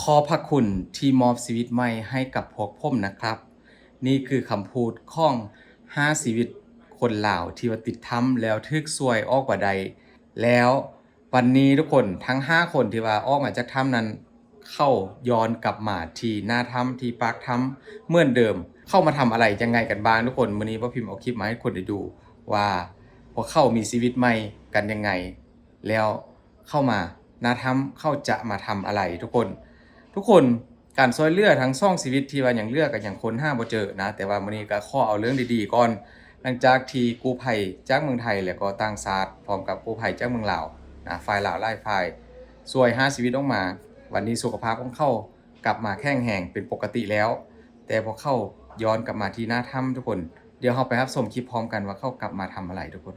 ຂອບພະຄຸນທີ່ມອບຊີວິດໃໝ່ໃຫ້ກັບພວກຜົມນະຄັບ. ນີ້ຄືຄຳພູດຂອງຫ້າຊີວິດຄົນລາວທີ່ວ່າຕິດຖ້ຳແລ້ວຖືກຊ່ວຍອອກມາໄດ້ແລ້ວ. ວັນນີ້ທຸກຄົນ ທັງຫ້າຄົນທີ່ວ່າອອກມາຈາກຖ້ຳນັ້ນ ເຂົາຍ້ອນກັບມາທີ່ໜ້າຖ້ຳ ທີ່ປາກຖ້ຳເໝືອນເດີມ. ເຂົາມາທຳອະໄລຍັງໄງກັນບ້າງທຸກຄົນ? ມື້ນີ້ບ່າວພິມເອົາຄລິບມາໃຫ້ທຸກຄົນໄດ້ດູວ່າ ພວກເຂົາມີຊີວິດໃໝ່ກັນຍັງໄງ ແລ້ວເຂົ້າມາໜ້າຖ້ຳ ເຂົາຈະມາທຳອະໄລທຸກຄົນ. ທຸກຄົນ ການຊ່ວຍເຫຼືອທັງສອງຊີວິດທີ່ວ່າຍັງເຫຼືອກໍຍັງຄົ້ນຫາບໍ່ເຈີນະ, ແຕ່ວ່າມື້ນີ້ກໍຂໍເອົາເລື່ອງດີໆກ່ອນ. ຫຼັງຈາກທີ່ກູ້ໄພຈາກເມືອງໄທ ແລະກໍຕ່າງຊາດ ພ້ອມກັບກູ້ໄພຈາກເມືອງລາວນະ, ຝ່າຍລາວຫຼາຍຝ່າຍ ຊ່ວຍຫ້າຊີວິດອອກມາ, ວັນນີ້ສຸຂະພາບຂອງເຂົາກັບມາແຂງແຮງເປັນປົກກະຕິແລ້ວ, ແຕ່ພວກເຂົາຍ້ອນກັບມາທີ່ໜ້າຖ້ຳທຸກຄົນ. ດຽວເຮົາໄປຮັບຊົມຄລິບພ້ອມກັນວ່າເຂົາກັບມາທຳອະໄລທຸກຄົນ.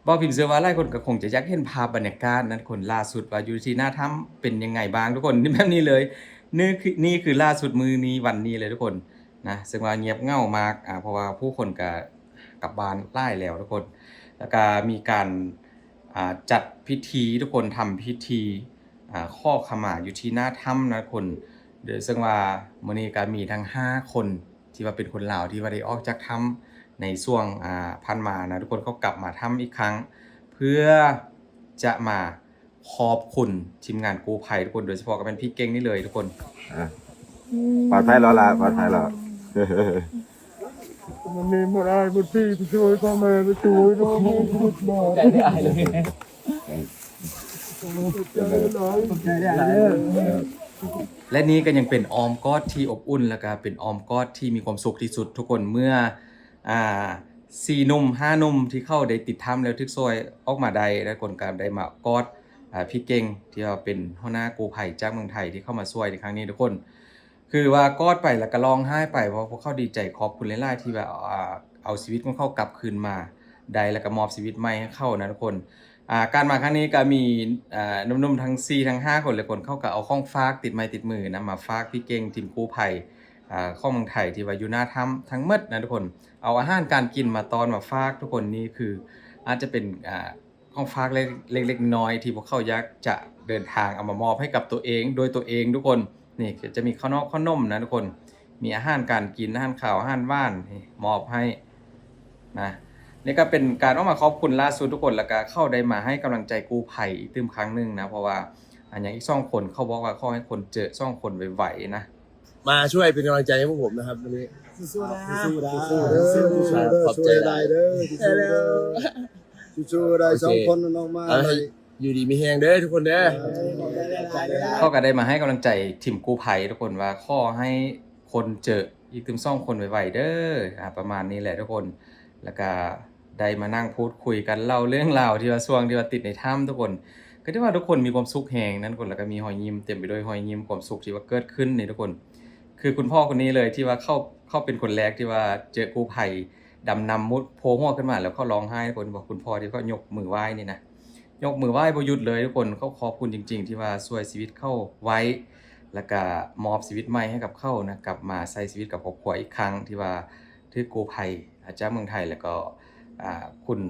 ບ່າວພິມເຊື່ອວ່າຫຼາຍຄົນກໍຄົງຈະຢາກເຫັນພາບບັນຍາກາດນັ້ນທຸກຄົນ, ລ່າສຸດວ່າຢູ່ທີ່ໜ້າຖ້ຳເປັນຍັງໄງບ້າງທຸກຄົນ. ນີ້ແບບນີ້ເລີຍ, ນີ້ຄື ນີ້ຄືລ່າສຸດມື້ນີ້ວັນນີ້ເລີຍທຸກຄົນນະ, ເຊິ່ງວ່າງຽບເຫງົາມາກ ອາ ເພາະວ່າຜູ້ຄົນກໍກັບບ້ານຫຼາຍແລ້ວທຸກຄົນ. ແລ້ວກໍມີການ ອາ ຈັດພິທີທຸກຄົນ, ທຳພິທີ ອາ ຂໍຂະມາຢູ່ທີ່ໜ້າຖ້ຳນະທຸກຄົນ. ໂດຍເຊິ່ງວ່າມື້ນີ້ກໍມີທັງຫ້າຄົນ ທີ່ວ່າເປັນຄົນລາວທີ່ວ່າໄດ້ອອກຈາກຖ້ຳໃນຊ່ວງ ອາ ຜ່ານມານະທຸກຄົນ, ເຂົາກັບມາຖ້ຳອີກຄັ້ງ ເພື່ອຈະມາຂອບຄຸນທີມງານກູ້ໄພທຸກຄົນ, ໂດຍສະເພາະກໍແມ່ນພີ່ເກັ່ງນີ້ເລີຍທຸກຄົນ. ອາ ປອດໄພແລ້ວລະ ປອດໄພແລ້ວ. ມັນມີໝົດອ້າຍໝົດພີ່ໄປຊ່ວຍພໍ່ແມ່ໄປຊ່ວຍນ້ອງ ຂອບໃຈຫຼາຍເດີ ຂອບໃຈຫຼາຍເດີ. ແລະນີ້ກໍຍັງເປັນອ້ອມກອດທີ່ອົບອຸ່ນ ແລະກໍເປັນອ້ອມກອດທີ່ມີຄວາມສຸກທີ່ສຸດທຸກຄົນ. ເມື່ອ ອາ ສີ່ໜຸ່ມຫ້າໜຸ່ມທີ່ເຂົາໄດ້ຕິດຖ້ຳແລ້ວຖືກຊ່ວຍອອກມາໄດ້ ແລະຄົນກໍໄດ້ມາກອດ ອາ ພີ່ເກັ່ງ ທີ່ວ່າເປັນຫົວໜ້າກູ້ໄພຈາກເມືອງໄທທີ່ເຂົ້າມາຊ່ວຍໃນຄັ້ງນີ້ທຸກຄົນ. ຄືວ່າກອດໄປແລ້ວກໍຮ້ອງໄຫ້ໄປ ເພາະພວກເຂົາດີໃຈ ຂອບຄຸນຫຼາຍໆ ທີ່ວ່າ ອາ ເອົາຊີວິດຂອງເຂົາກັບຄືນມາໄດ້ ແລ້ວກໍມອບຊີວິດໃໝ່ໃຫ້ເຂົານະທຸກຄົນ. ອາ ການມາຄັ້ງນີ້ກໍມີ ອາ ໜຸ່ມໆ ທັງສີ່ທັງຫ້າຄົນເລີຍ, ຄົນເຂົາກໍເອົາຂອງຝາກຕິດໄມ້ຕິດມືນຳມາຝາກພີ່ເກັ່ງ ທີມກູ້ໄພ ອາ ຂອງເມືອງໄທທີ່ວ່າຢູ່ໜ້າຖ້ຳທັງໝົດນະທຸກຄົນ, ເອົາອາຫານການກິນມາຕ້ອນມາຝາກທຸກຄົນ. ນີ້ຄືອາດຈະເປັນ ອາ ຂອງຝາກເລັກໆ ນ້ອຍໆ ທີ່ພວກເຂົາຢາກຈະເດີນທາງເອົາມາມອບໃຫ້ກັບຕົວເອງ ໂດຍຕົວເອງທຸກຄົນ. ນີ້ກໍຈະມີເຂົ້າໜອກເຂົ້າໜົມນະທຸກຄົນ, ມີອາຫານການກິນ ອາຫານຄາວ ອາຫານຫວານ ນີ້ມອບໃຫ້ນະ. ນີ້ກໍເປັນການອອກມາຂອບຄຸນລ່າສຸດທຸກຄົນ, ແລ້ວກໍເຂົາໄດ້ມາໃຫ້ກຳລັງໃຈກູ້ໄພອີກຕື່ມຄັ້ງໜຶ່ງນະ, ເພາະວ່າອັນຫຍັງອີກສອງຄົນ ເຂົາບອກວ່າຂໍໃຫ້ຄົນເຈີສອງຄົນໄວໆນະ. ມາຊ່ວຍເປັນກຳລັງໃຈໃຫ້ພວກຜົມນະຄັບ ວັນນີ້. ສູ້ໆນະ ສູ້ໆນະ ຂອບໃຈຫຼາຍເດີ ສູ້ໆເດີ ສູ້ໆໄດ້ສອງຄົນອອກມາ. ເອີ ຢູ່ດີມີແຮງເດີທຸກຄົນເດີ. ເຂົາກໍໄດ້ມາໃຫ້ກຳລັງໃຈທີມກູ້ໄພທຸກຄົນ ວ່າຂໍໃຫ້ຄົນເຈີອີກຕື່ມສອງຄົນໄວໆເດີ ອາ ປະມານນີ້ແຫຼະທຸກຄົນ. ແລ້ວກໍໄດ້ມານັ່ງພູດຄຸຍກັນ ເລົ່າເລື່ອງລາວທີ່ວ່າຊ່ວງທີ່ວ່າຕິດໃນຖ້ຳທຸກຄົນ, ກໍຖືວ່າທຸກຄົນມີຄວາມສຸກແຮງນັ້ນຄົນ, ແລ້ວກໍມີຮອຍຍິ້ມ ເຕັມໄປດ້ວຍຮອຍຍິ້ມ ຄວາມສຸກທີ່ວ່າເກີດຂຶ້ນນີ້ທຸກຄົນ. ຄືຄຸນພໍ່ຄົນນີ້ເລີຍ ທີ່ວ່າເຂົາ ເຂົາເປັນຄົນແລກທີ່ວ່າເຈີກູ້ໄພ ດຳນ້ຳມຸດໂພຫົວຂຶ້ນມາ ແລ້ວເຂົາຮ້ອງໄຫ້ ເພິ່ນບອກ ຄຸນພໍ່ທີ່ເຂົາຍົກມືໄຫວ້ນີ້ນະ ຍົກມືໄຫວ້ບໍ່ຢຸດເລີຍທຸກຄົນ. ເຂົາຂອບຄຸນຈິງໆ ທີ່ວ່າຊ່ວຍຊີວິດເຂົາໄວ້ ແລ້ວກະມອບຊີວິດໃໝ່ໃຫ້ກັບເຂົານະ, ກັບມາໃຊ້ຊີວິດກັບຄອບຄົວອີກຄັ້ງ ທີ່ວ່າຖືກກູ້ໄພຈາກເມືອງໄທ ແລ້ວກໍ ອາ ຄຸນ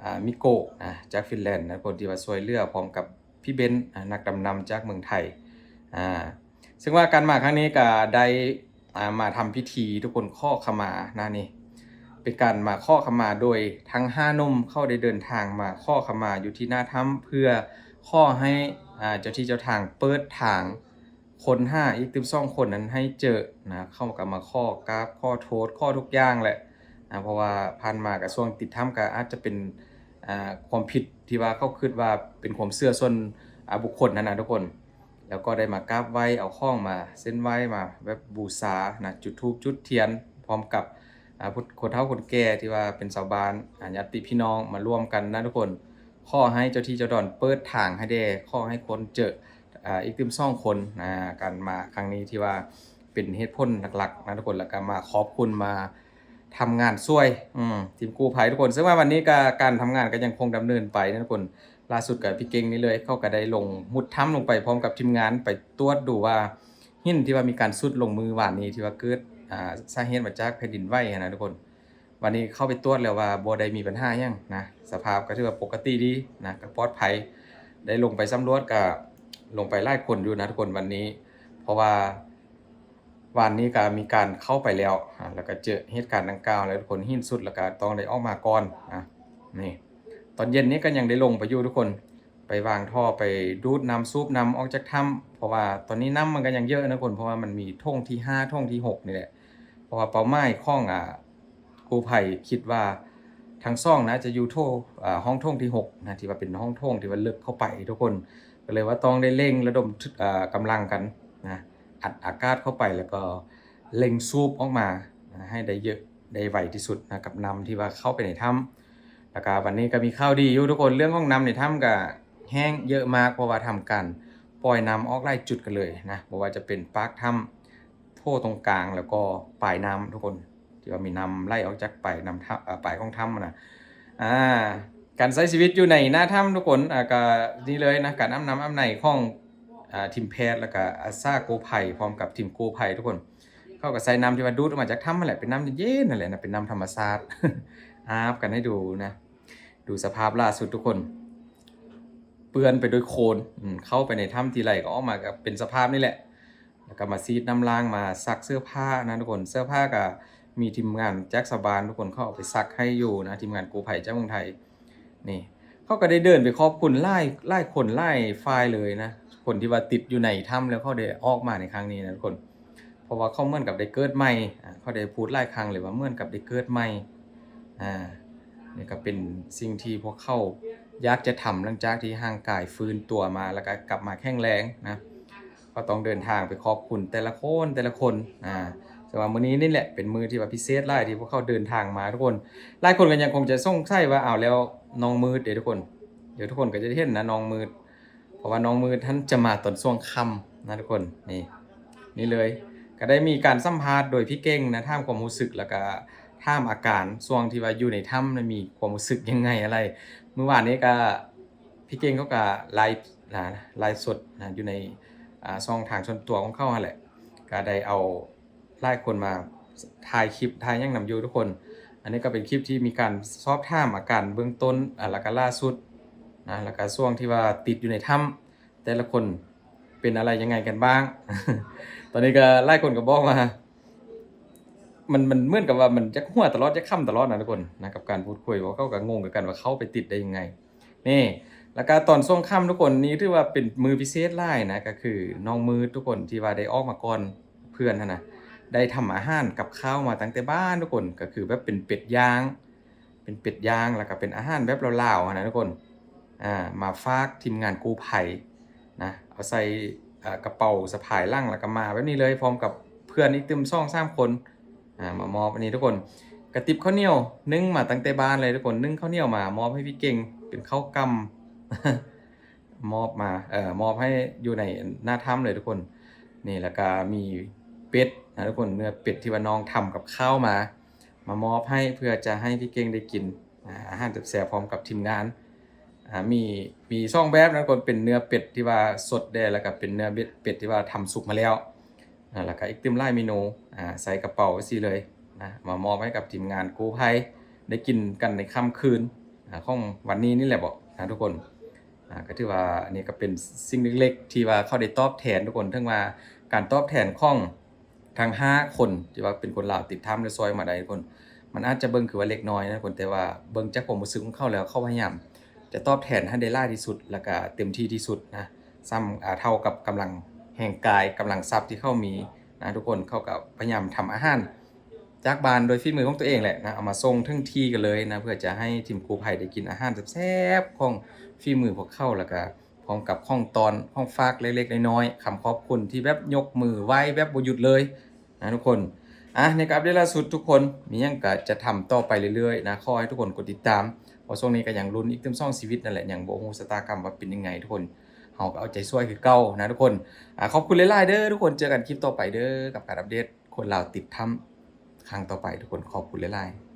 ອາ ມິໂກະນະ ຈາກຟິນແລນນະ ຄົນທີ່ວ່າຊ່ວຍເຫຼືອ ພ້ອມກັບ ພີ່ເບັນ ອາ ນັກດຳນ້ຳຈາກເມືອງໄທ. ອາ ເຊິ່ງວ່າການມາຄັ້ງນີ້ກໍໄດ້ ອາ ມາທຳພິທີທຸກຄົນຂໍຂະມານະ. ນີ້ເປັນການມາຂໍຂະມາໂດຍທັງຫ້າໜຸ່ມ ເຂົາໄດ້ເດີນທາງມາຂໍຂະມາຢູ່ທີ່ໜ້າຖ້ຳ ເພື່ອຂໍໃຫ້ ອາ ເຈົ້າທີ່ເຈົ້າທາງເປີດທາງ ຄົ້ນຫາອີກຕື່ມສອງຄົນນັ້ນໃຫ້ເຈີນະ. ເຂົາກໍມາຂໍກາບຂໍໂທດ ຂໍທຸກຢ່າງແຫຼະ ອາ ເພາະວ່າຜ່ານມາກະຊ່ວງຕິດຖ້ຳກະອາດຈະເປັນ ອາ ຄວາມຜິດທີ່ວ່າເຂົາຄິດວ່າເປັນຄວາມເຊື່ອສ່ວນ ອາ ບຸກຄົນຫັ້ນນະທຸກຄົນ. ແລ້ວກໍໄດ້ມາກາບໄຫວ້ ເອົາຂອງມາເສັ້ນໄຫວ້ ມາແບບບູຊານະ, ຈຸດທູບຈຸດທຽນ ພ້ອມກັບ ອາ ຜູ້ ຄົນເຖົ້າຄົນແກ່ທີ່ວ່າເປັນຊາວບ້ານ ອາ ຍາດຕິພີ່ນ້ອງມາລວມກັນນະທຸກຄົນ. ຂໍໃຫ້ເຈົ້າທີ່ເຈົ້າດອນເປີດທາງໃຫ້ແດ່ ຂໍໃຫ້ຄົນເຈີ ອາ ອີກຕື່ມສອງຄົນນະ. ການມາຄັ້ງນີ້ທີ່ວ່າເປັນເຫດຜົນຫຼັກໆນະທຸກຄົນ, ແລ້ວກໍມາຂອບຄຸນ ມາ ທຳງານຊ່ວຍ ອືມ ທີມກູ້ໄພທຸກຄົນ. ເຊິ່ງວ່າວັນນີ້ກະ ການທຳງານກໍຍັງຄົງດຳເນີນໄປນະທຸກຄົນ. ລ່າສຸດກະພີ່ເກັ່ງນີ້ເລີຍ ເຂົາກະໄດ້ລົງ ມຸດຖ້ຳລົງໄປພ້ອມກັບທີມງານ ໄປຕວດດູວ່າຫີນທີ່ວ່າມີການຊຸດລົງມື້ວານນີ້ ທີ່ວ່າເກີດ ອາ ສາເຫດມາຈາກແຜ່ນດິນໄຫວຫັ້ນນະທຸກຄົນ. ວັນນີ້ເຂົ້າໄປຕວດແລ້ວວ່າບໍ່ໄດ້ມີບັນຫາຫຍັງນະ, ສະພາບກໍຖືວ່າປົກກະຕິດີນະ, ກໍປອດໄພ. ໄດ້ລົງໄປສຳຫຼວດ ກໍ ລົງໄປຫຼາຍຄົນຢູ່ນະທຸກຄົນວັນນີ້ ເພາະວ່າວານນີ້ກໍມີການເຂົ້າໄປແລ້ວ ອາ ແລ້ວກໍເຈີເຫດການດັ່ງກ່າວ ແລ້ວທຸກຄົນຫີນສຸດ ແລ້ວກໍຕ້ອງໄດ້ອອກມາກ່ອນນະ. ນີ້ ຕອນເຢັນນີ້ກໍຍັງໄດ້ລົງໄປຢູ່ທຸກຄົນ ໄປວາງທໍ່ ໄປດູດນ້ຳ ສູບນ້ຳອອກຈາກຖ້ຳ ເພາະວ່າຕອນນີ້ນ້ຳມັນກໍຍັງເຍີະນະທຸກຄົນ ເພາະວ່າມັນມີຖົງທີຫ້າ ຖົງທີຫົກນີ້ແຫຼະ ເພາະວ່າເປົ້າໝາຍຂອງ ອາ ກູ້ໄພຄິດວ່າທັງສອງນະຈະຢູ່ໂຖ ອາ ຫ້ອງໂຖງທີຫົກນະ ທີ່ວ່າເປັນຫ້ອງໂຖງທີ່ວ່າເລິກເຂົ້າໄປທຸກຄົນ ກໍເລີຍວ່າຕ້ອງໄດ້ເລັ່ງລະດົມ ອາ ກຳລັງກັນນະ ອັດອາກາດເຂົ້າໄປ ແລ້ວກໍເລັ່ງສູບອອກມານະ ໃຫ້ໄດ້ເຍີະໄດ້ໄວທີ່ສຸດນະ ກັບນ້ຳທີ່ວ່າເຂົ້າໄປໃນຖ້ຳ. ແລ້ວກໍວັນນີ້ກໍມີຂ່າວດີຢູ່ທຸກຄົນ ເລື່ອງຂອງນ້ຳໃນຖ້ຳກໍແຫ້ງເຍີະມາກ ເພາະວ່າທຳການປ່ອຍນ້ຳອອກຫຼາຍຈຸດກັນເລີຍນະ ບໍ່ວ່າຈະເປັນປາກຖ້ຳ ໂຖຕົງກາງ ແລ້ວກໍປາຍນ້ຳທຸກຄົນ ທີ່ວ່າມີນ້ຳໄຫຼອອກຈາກປາຍນ້ຳຖ້ຳ ເອີ ປາຍຂອງຖ້ຳນະ. ອາ ການໃຊ້ຊີວິດຢູ່ໃນໜ້າຖ້ຳທຸກຄົນ ອາ ກໍນີ້ເລີຍນະ ການອາບນ້ຳອາບໃນຂອງ ອາ ທີມແພດ ແລ້ວກໍອາສາກູ້ໄພ ພ້ອມກັບທີມກູ້ໄພທຸກຄົນ ເຂົາກໍໃຊ້ນ້ຳທີ່ວ່າດູດອອກມາຈາກຖ້ຳຫັ້ນແຫຼະ ເປັນນ້ຳເຢັນໆ ນັ້ນແຫຼະນະ ເປັນນ້ຳທຳມະຊາດ ອາບກັນໃຫ້ດູນະ. ດູສະພາບລ່າສຸດທຸກຄົນ ເປື້ອນໄປດ້ວຍໂຄນ ອາ ເຂົ້າໄປໃນຖ້ຳທີໃດກໍອອກມາກໍເປັນສະພາບນີ້ແຫຼະ ແລ້ວກໍມາສີດນ້ຳລ້າງ ມາຊັກເສື້ອຜ້ານະທຸກຄົນ ເສື້ອຜ້າກໍມີທີມງານຈາກຊາວບ້ານທຸກຄົນ ເຂົາເອົາໄປຊັກໃຫ້ຢູ່ນະ ທີມງານກູ້ໄພຈາກເມືອງໄທ. ນີ້ ເຂົາກໍໄດ້ເດີນໄປຂອບຄຸນຫຼາຍ ຫຼາຍຄົນຫຼາຍຝ່າຍເລີຍນະ ຄົນທີ່ວ່າຕິດຢູ່ໃນຖ້ຳ ແລ້ວເຂົາໄດ້ອອກມາໃນຄັ້ງນີ້ນະທຸກຄົນ ເພາະວ່າເຂົາເໝືອນກັບໄດ້ເກີດໃໝ່ ອາ ເຂົາໄດ້ພູດຫຼາຍຄັ້ງເລີຍວ່າເໝືອນກັບໄດ້ເກີດໃໝ່. ອາ ນີ້ກໍເປັນສິ່ງທີ່ພວກເຂົາຢາກຈະທຳ ຫຼັງຈາກທີ່ຮ່າງກາຍຟື້ນຕົວມາ ແລ້ວກໍກັບມາແຂງແຮງນະ ກໍຕ້ອງເດີນທາງໄປຂອບຄຸນແຕ່ລະຄົນ ແຕ່ລະຄົນ. ອາ ແຕ່ວ່າມື້ນີ້ນີ້ແຫຼະເປັນມື້ທີ່ວ່າພິເສດຫຼາຍ ທີ່ພວກເຂົາເດີນທາງມາທຸກຄົນ. ຫຼາຍຄົນກໍຍັງຄົງຈະສົງໄສວ່າ ອ້າວ ແລ້ວນ້ອງມືດເດທຸກຄົນ? ດຽວທຸກຄົນກໍຈະເຫັນນະ ນ້ອງມືດ ເພາະວ່ານ້ອງມືດຫັ້ນຈະມາຕອນຊ່ວງຄ່ຳນະທຸກຄົນ. ນີ້ ນີ້ເລີຍ ກໍໄດ້ມີການສຳພາດໂດຍພີ່ເກັ່ງນະ ຖາມຄວາມຮູ້ສຶກ ແລ້ວກໍຖາມອາການຊ່ວງທີ່ວ່າຢູ່ໃນຖ້ຳນະ ມີຄວາມຮູ້ສຶກຍັງໄງອະໄລ. ມື້ວານນີ້ກໍພີ່ເກັ່ງເຂົາກໍໄລຟ໌ນະ ໄລຟ໌ສົດນະ ຢູ່ໃນ ອາ ຊ່ອງທາງສ່ວນຕົວຂອງເຂົາຫັ້ນແຫຼະ ກໍໄດ້ເອົາ ຫຼາຍຄົນມາຖ່າຍຄລິບ ຖ່າຍຫຍັງນຳຢູ່ທຸກຄົນ. ອັນນີ້ກໍເປັນຄລິບທີ່ມີການສອບຖາມອາການເບື້ອງຕົ້ນ ອາ ແລ້ວກໍລ່າສຸດນະ ແລ້ວກໍຊ່ວງທີ່ວ່າຕິດຢູ່ໃນຖ້ຳ ແຕ່ລະຄົນເປັນອະໄລຍັງໄງກັນບ້າງ. ຕອນນີ້ກໍຫຼາຍຄົນກໍບອກວ່າ ມັນ ມັນເໝືອນກັບວ່າມັນຢາກຫົວຕະຫຼອດ ຢາກຂຳຕະຫຼອດນະທຸກຄົນນະ ກັບການພູດຄຸຍ ເພາະເຂົາກໍງົງຄືກັນວ່າເຂົ້າໄປຕິດໄດ້ຍັງໄງ. ນີ້ ແລ້ວກໍຕອນຊ່ວງຄ່ຳທຸກຄົນ ນີ້ຖືວ່າເປັນມື້ພິເສດຫຼາຍນະ ກໍຄືນ້ອງມືດທຸກຄົນ ທີ່ວ່າໄດ້ອອກມາກ່ອນເພື່ອນຫັ້ນນະ ໄດ້ທຳອາຫານກັບຂ້າວມາຕັ້ງແຕ່ບ້ານທຸກຄົນ ກໍຄືແບບເປັນເປັດຍ່າງ ເປັນເປັດຍ່າງ ແລ້ວກໍເປັນອາຫານແບບລາວໆຫັ້ນນະທຸກຄົນ ອາ ມາຝາກທີມງານກູ້ໄພນະ ເອົາໃສ່ ເອີ ກະເປົາສະພາຍຫຼັງ ແລ້ວກໍມາແບບນີ້ເລີຍ ພ້ອມກັບເພື່ອນອີກຕື່ມສອງສາມຄົນ ອາ ມາມອບອັນນີ້ທຸກຄົນ ກະຕິບເຂົ້າໜຽວ ໜຶ້ງມາຕັ້ງແຕ່ບ້ານເລີຍທຸກຄົນ ໜຶ້ງເຂົ້າໜຽວມາມອບໃຫ້ພີ່ເກັ່ງ ເປັນເຂົ້າກ່ຳ ມອບມາ ເອີ ມອບໃຫ້ຢູ່ໃນໜ້າຖ້ຳເລີຍທຸກຄົນ. ນີ້ ແລ້ວກະມີເປັດນະທຸກຄົນ ເນື້ອເປັດທີ່ວ່ານ້ອງທຳກັບຂ້າວມາ ມາມອບໃຫ້ ເພື່ອຈະໃຫ້ພີ່ເກັ່ງໄດ້ກິນ ອາ ອາຫານແຊບໆ ພ້ອມກັບທີມງານ. ອາ ມີ ມີສອງແບບນະທຸກຄົນ ເປັນເນື້ອເປັດທີ່ວ່າສົດແດ່ ແລ້ວກະເປັນເນື້ອເປັດ ເປັດທີ່ວ່າທຳສຸກມາແລ້ວ. ອາ ແລ້ວກະອີກຕື່ມຫຼາຍເມນູ ອາ ໃສ່ກະເປົາຈັ່ງຊີ້ເລີຍນະ ມາມອບໃຫ້ກັບທີມງານກູ້ໄພໄດ້ກິນກັນໃນຄ່ຳຄືນ ອາ ຂອງວັນນີ້ນີ້ແຫຼະເບາະນະທຸກຄົນ. ອາ ກໍຖືວ່າອັນນີ້ກໍເປັນສິ່ງເລັກໆ ທີ່ວ່າເຂົາໄດ້ຕອບແທນທຸກຄົນ ເຖິງວ່າການຕອບແທນຂອງທັງຫ້າຄົນ ທີ່ວ່າເປັນຄົນລາວຕິດຖ້ຳ ແລະ ຊ່ອຍມາໄດ້ທຸກຄົນ ມັນອາດຈະເບິ່ງຄືວ່າເລັກນ້ອຍນະທຸກຄົນ ແຕ່ວ່າເບິ່ງຈາກຄວາມຮູ້ສຶກຂອງເຂົາແລ້ວ ເຂົາພະຍາຍາມຈະຕອບແທນໃຫ້ໄດ້ຫຼາຍທີ່ສຸດ ແລ້ວກະເຕັມທີ່ທີ່ສຸດນະ ສ່ຳ ອາ ເທົ່າກັບກຳລັງແຮງກາຍ ກຳລັງຊັບທີ່ເຂົາມີນະທຸກຄົນ. ເຂົາກໍພະຍາຍາມທຳອາຫານຈາກບ້ານໂດຍຝີມືຂອງຕົວເອງແຫຼະນະ ເອົາມາສົ່ງເຖິງທີ່ກັນເລີຍນະ ເພື່ອຈະໃຫ້ທີມກູ້ໄພໄດ້ກິນອາຫານແຊບໆ ຂອງຝີມືພວກເຂົາ ແລ້ວກະພ້ອມກັບຂອງຕ້ອນ ຂອງຝາກເລັກໆ ນ້ອຍໆ ຄຳຂອບຄຸນທີ່ແບບຍົກມືໄຫວ້ແບບບໍ່ຢຸດເລີຍນະທຸກຄົນ. ອາ ນີ້ກໍອັບເດດລ່າສຸດທຸກຄົນ ມີຫຍັງກໍຈະທຳຕໍ່ໄປເລື້ອຍໆນະ ຂໍໃຫ້ທຸກຄົນກົດຕິດຕາມ ເພາະຊ່ວງນີ້ກໍຍັງລຸ້ນອີກຕື່ມສອງຊີວິດນັ້ນແຫຼະ ຍັງບໍ່ຮູ້ຊະຕາກຳວ່າເປັນຍັງໄງທຸກຄົນ ເຮົາກໍເອົາໃຈຊ່ວຍຄືເກົ່ານະທຸກຄົນ. ອາ ຂອບຄຸນຫຼາຍໆເດີທຸກຄົນ ເຈີກັນຄລິບຕໍ່ໄປເດີ ກັບການອັບເດດຄົນລາວຕິດຖ້ຳຄັ້ງຕໍ່ໄປທຸກຄົນ ຂອບຄຸນຫຼາຍໆ.